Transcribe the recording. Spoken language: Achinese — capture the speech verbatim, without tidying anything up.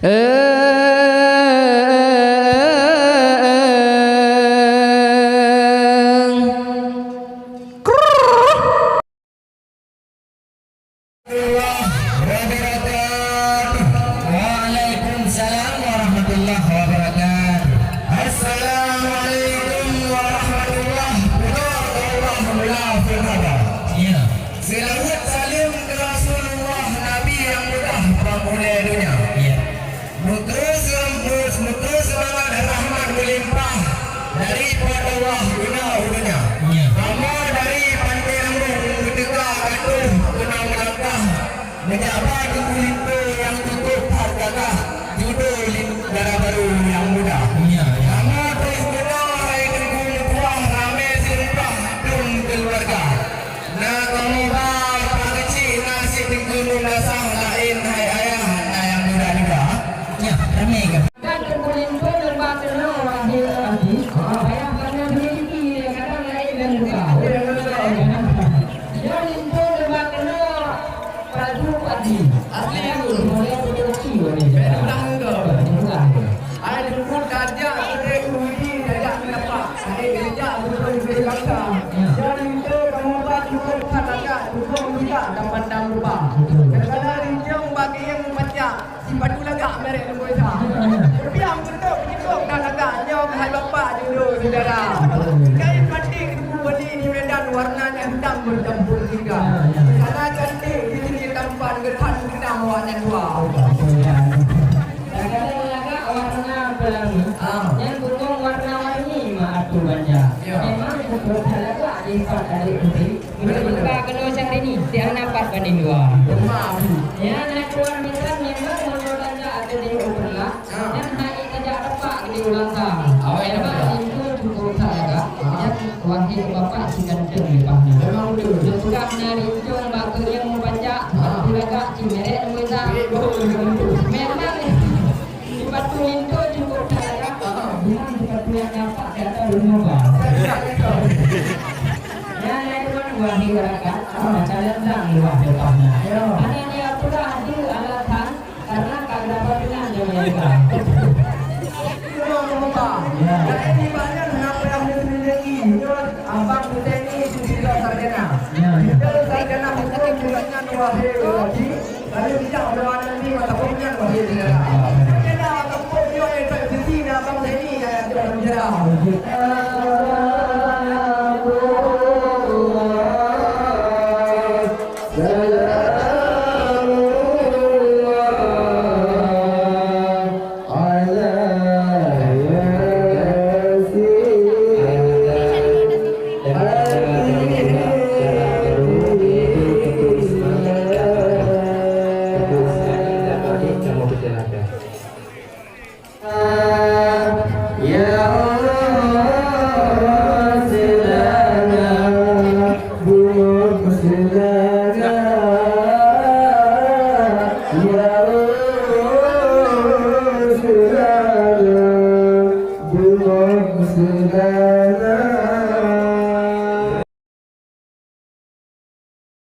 Waalaikumsalam warahmatullahi wabarakatuh. Assalamualaikum warahmatullahi wabarakatuh. Ya. Seulaweuet saleuem keu Rasulullah, Nabi nyang mudah bak ulée donya. Ya. Meukreueh seum-, meukreueh seumangat rahmat meulimpah dari Po teu Allah guna u donya. Ya. Kamoe dari Pantai Rembong meuteuka ka troh keunoe meulangkah, meujak ba Teungku Lintô nyang cukup that gagah, judô lin-, dara barô nyang muda. Ya, ya. Kamoe troh keunoe hai Teungku meutuah, ramé sireupah dum keuluwarga. Na kamoe ba Pak Keuchik, na cit Teungku Nun Dasah, laén hai ayah, na nyang muda juga. Nyan, ramé kan? Dan Teungku Lintô leubah keunoe wahé Aji, payah kamoe meuniki, kadang laén dan buka. Dan Lintô leubah keunoe palsu Aji. Asli tu. Mulai betul ci wahé. Betul lah tu. Betul lah tu. Ai jemput tajak, tajak keu Widi, tajak keu Napa. Ai gereja beutôi gereja Jakarta. Ya. Dan itu kamoe ba cukup that lagak, cukup meulidak dan pandang rupa. Betul. Kadang-kadang rincong bak geuh meupancak, sipatu lagak merek Teungku Isa. Ya, ya. Rupiah meukeutôk, meukeutôk dan lagak, nyoe hai bapak judô syedara. Betul. Kain batik Teungku beli di Medan, warnanya hitam bercampur singa. Ya, ya. Sana cantik, di sini tampan, geuthan geunah awaknyan dua. Betul, ya. Kadang-kadang lagak warna pelangi, ah, nyan bungong warna-warni mak atu banja. Ya. Memang beutôi that lagak sifat adik putri. Betul, betul. Buka keunoe Syahrini, siang na pat banding dua. Betul. Nyan na tuan bisan memang meunyoe tajak ateueh di upeula, ah, nyan hai tajak tepak di ulangka. Oh, ya, memang betul. Itu cukup that lagak. Ah. Nyan Wahé bapak si ganteng leupah na. Memang betul. Leupah na rincong bak keuh nyang meupancak, ah, sipatu lagak si merek Teungku Isa. Eh, betul, betul. Memang sipatu Lintô cukup that lagak. Ah. Bukan sipatu nyang nyapak di ateueh rumoh ba. Ya, ya, betul. Nyan hai teuma wahé rakan, ah, mata lendang luwah leupah na. Ya. Hana jeuet peugah dua alasan, karena ka geuraba keunan nyoe meuleubah. Nyoe meuleubah. Ya. Jadi, di banyak hana payah meuseuti lagi. Nyoe abang Husaini sidroe sarjana. Ya, ya. Sidroe sarjana hukum, bukan nyan wahé lelaki. Lalu bijak ulama